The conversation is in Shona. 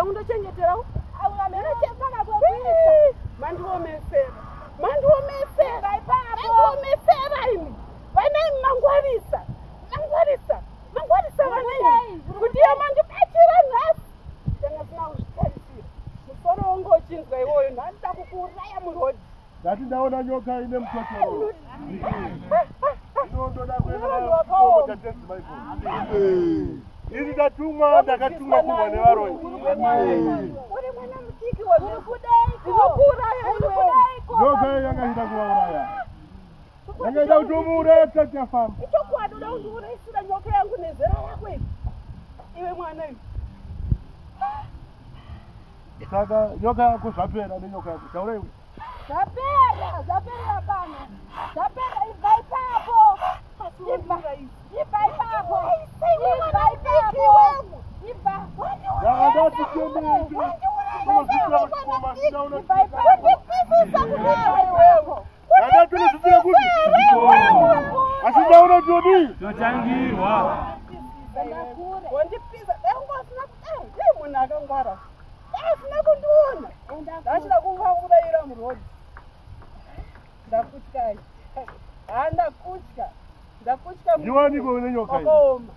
Dzangu ndochengeterawo. Mandiomesera. Mandiomesera. Mandiomesera imi. Vana imi mangwarisa. Mangwarisa. Mangwarisa vana imi. Kuti yamandibatira nhasi. Ndanga sina kuzvitarisira. Musoro wangu uchinzwa iwoyo nhasi ndakukuuraya muroad. Ndati ndaona nyoka ine mutochoro. Inondoda kuenda kutatesi Michael. Ini ndatumwa ndakatumwa kurwa nevaroyi. Uri mwana mudiki uri kudaiko. Ndinokuuraya iwe. Nyoka iyi yanga ichida kuvauraya. Yanga ichida kuti umuuraye tisati tafamba. Ichokwadi uda kundiurayisira nyoka yangu nezera rako iri. Iwe mwana iwe. Saka nyoka yako zvapera nenyoka yako. Taura iwe. Zvapera, zvaperera pano. Zvapera, ibva ipapo. Ibva, ibva ipapo. Ibva ipapo. Ibva. Ndakati tiende. Unozvipira kuchikoma ndaona. Ibva ipapo. Ndakati unozvipira kupi? Asi ndaona kuti odii? Totangirwa. Wandipisa. Dai wanga usina kudai. Dai munhu akangwara. Dai asina kundiona. Ndachida kuvaurayira muroad. Ndakutyai. Ha ndakutya. Ndakutya. Ndiwaniko nenyoka iyi? Wakaoma.